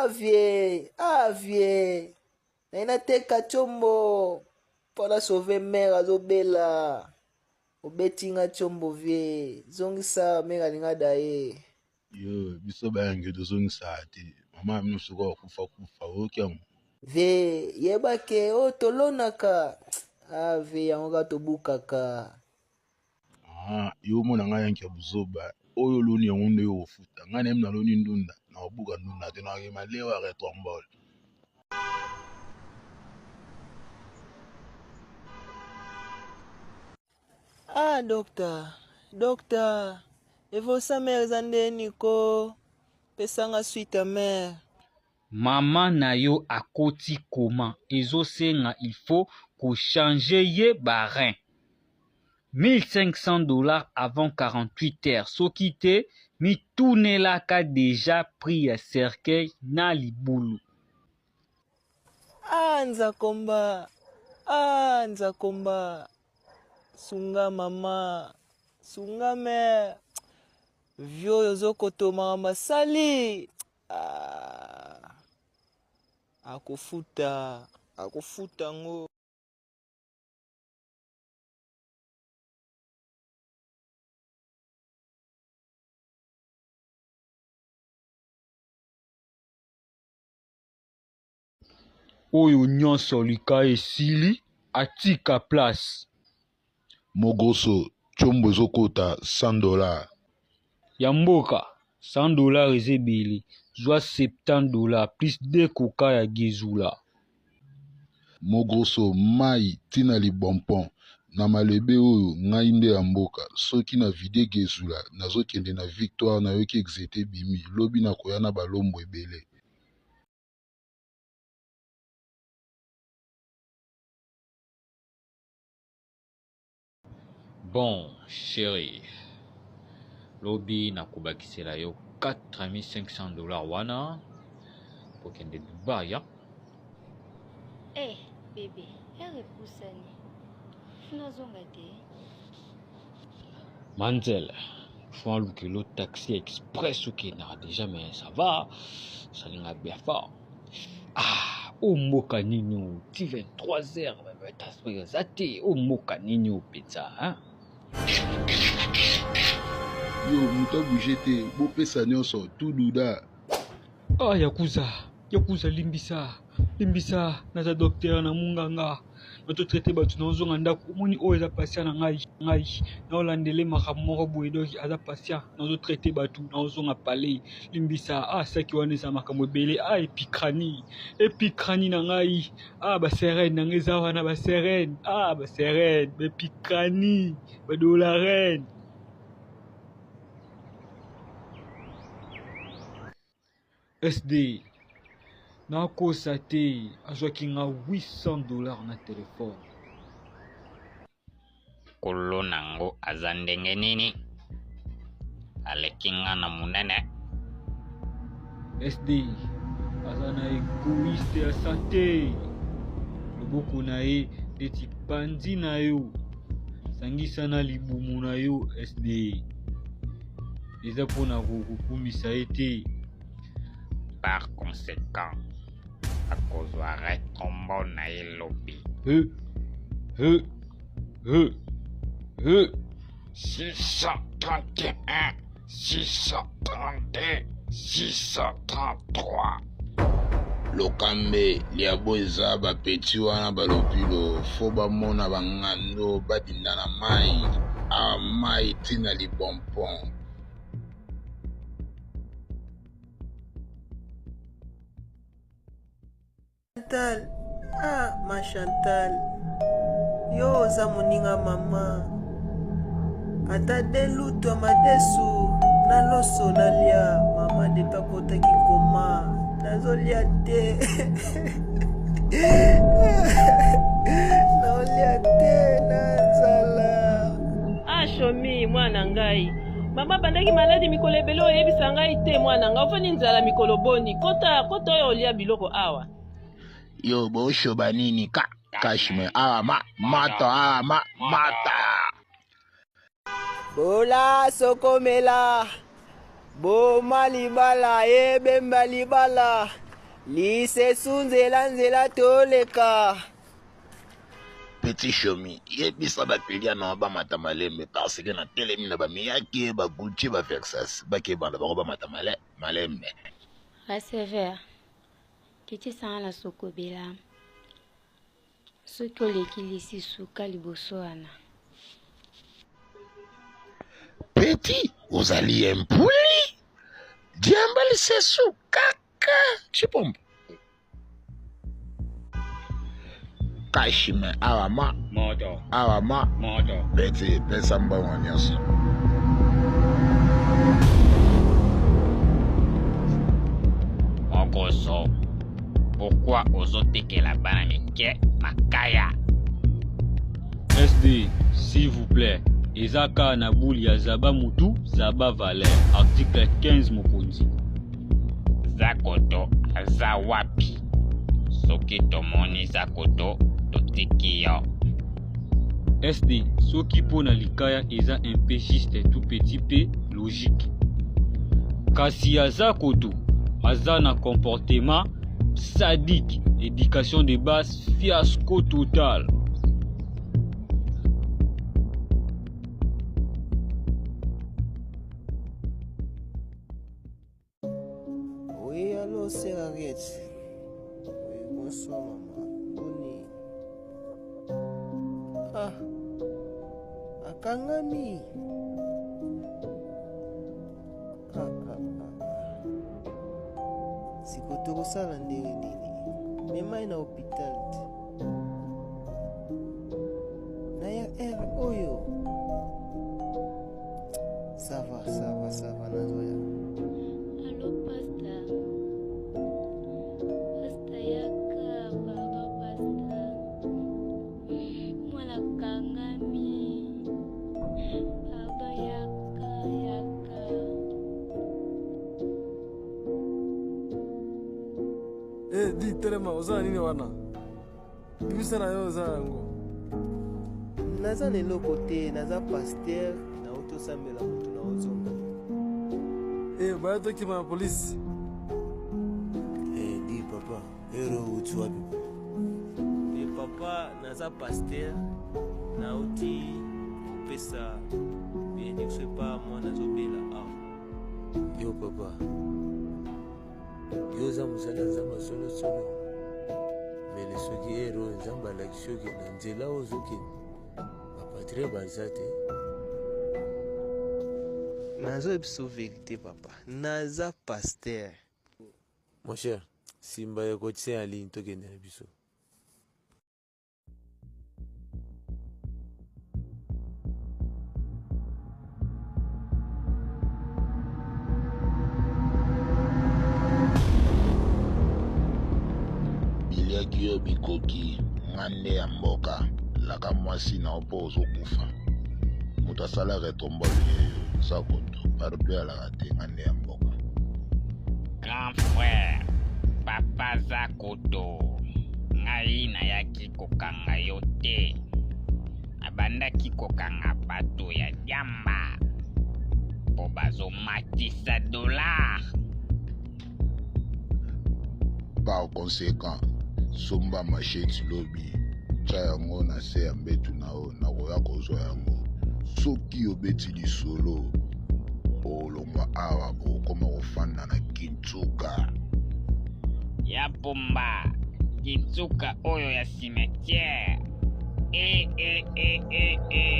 Ah vie, ah vie. Naye nateka tshombo mpo na sauver mère azobela. Obeti nga tshombo vie. Zongisa mère alinga daye. Yo biso bayange tozongisaka te. Mama ya bino soki akufa kufa oyoki yango. Vie yeba ke oyo tolonaka. Ah vie yango kaka tobukaka. Ah, yo omona ngai yanke ya buzoba oyo oloni yango nde yo okofuta ngai nayebi naloni ndunda nakobuka ndunda te nakokema lewa retrombol. Ah docteur, docteur, evosa mère eza ndeni ko? Pesanga suite ya mère. Maman na yo akoti coma ezosenga il faut ko changer ye ba reins 1500 dollars avant 48 heures soki te mitunelaka dejà prix ya cercueil na libulu. Ah nzakomba ah nzakomba sunga mama sunga mère vieux oyo ozokoto makambo asali ah, akofuta akofuta ngo. Oyo nyonso lika esili atika place. Mogrosso tshombo ezokota 100 dollars. Ya mboka 100 dollars eza ebele zwa 70 dollars plus 2 coca ya gezula. Mogrosso mayi ti na libompon na malebe oyo ngai nde ya mboka soki na vide gezula nazokende na victoire nayoki exete ebimi lobi nakoya na balombo ebele. Bon cherie lobi nakobakisela yo 4500 dollars wana kokende Dubai ya. Eh bebe heure epusani nazonga te. Manzel faut alukelo taxi express okendaka déjà mais ça va salinga bien fort. Ah, oyo mboka nini oyo ti 23 heures eza te oyo mboka nini oyo mpenza hein? Yo moto abouge te bopesa nyonso tududa. Ah, yakuza yakuza limbisa limbisa naza docteur na munganga bato traite bato naozonga ndako omoni oyo eza patient na ngai ngai naolandele makambo moko boye donc aza patient nazo traite bato naozonga palais limbisa ah saki wana eza makambo ebele ah epikrani epikrani na ngai ah baserene na ngai eza wana baserene ah baserene baepikrani badolarene. SD nakosa te azwaki nga 800 dollars na telefone. Nkolo nango aza ndenge nini? Aleki nga na munene. SD aza na egoiste ya sante, loboko na ye ndeti panzi na yo, sangisa na libumu na yo SD. Eza pona kokumisa ye te. Par conséquent, akozwa retombo na ye lobi. He, he, he, he. 631, 632, 633. Lokambe liabo eza ba petit wana balopilo fo bamona bangando badinda na mai a mai tina libompon. Chantal, ah ma Chantal, yo oza moninga mama, ata de lutu ya madesu na loso nalia mama depuis akotaki koma nazolia te naolia te na nzala. Ah Shomi mwana ngai mama abandaki maladi mikolo ebele oyebisa ngai te mwana ngai ofandi nzala mikolo boni kota kota oyo olia biloko awa. Yo boshoba nini ka kashme awa ma mata awa ma mata. Bola sokomela boma libala ebemba libala. Lisesu nzela nzela toleka. Petit Shomi, yebisa ba client na bamata malembe parce que natelemi na ba Miyake, ba Gucci, ba Versace, bakeba na bango bamata male malembe. Receveur, kitisa nga na sokobela. Soki oleki lisisu ka liboso wana. Petit, ozali impoli. Diamba lisesu kaka chipombo. Kashime awa ma moto awa ma moto. Petit, pesa mbongo nyonso. Mokoso, pourquoi ozotekela bana mike makaya? SD, s'il vous plaît, eza kaka na boule ya zaba mutu zaba valeur article 15 mokonzi. Zakoto aza wapi? Soki tomoni Zakoto totiki yo. SD, soki mpo na likaya eza un peu juste tout petit pe logique. Kasi ya Zakoto aza na comportement sadique, éducation de base fiasco total. Oui, allô, c'est Harriet. Oui, bonsoir, maman. Boni. Ah, akangami. Ah, ah, ah. Siko tokosala ndenge nini? Mema ye na hôpital te. Na ya R oyo. Ça va, ça va, ça va, nazoya. Allo pasta. Pasta yaka, pardon pasta. Mwana kangami. Pardon yaka, yaka. Eh, di telema oza na nini wana? Bimisa na yo oza yango. Naza na eloko te, naza pasteur, nauti osambela moto na ozonga. Eh, baya tokima na polisi. Eh, di papa, ero uti wapi? Eh, papa, naza pasteur, nauti kopesa benediction epa mwana azobela awa. Yo papa, yo oza mosali ya nzambe ya solosolo mele soki ere oyo nzambe alakisi yo ke na nzela oyo ozokende bapatrie baza te. Nazoyebisa yo verite papa, naza pasteur. Mon cher, simba ya kotia ya ligne tokende na biso. Biliaki yo bikoki nga nde ya mboka laka mwasi na yo mpo ozokufa moto asala retombole yeyo zakoto parapluie alaka te nga nde ya mboka. Grand frère, papa Zakoto, ngai nayaki kokanga yo te. Nabandaki kokanga bato ya diamba mpo bazomatisa dollar. Par conséquent, somba machette lobi, tya yango na se ya mbetu na yo, nakoya kozwa yango. Soki obeti lisolo, olongwa awa okoma kofanda na Kinsuka. Ya pomba, Kinsuka oyo ya cimetière. E e e e e.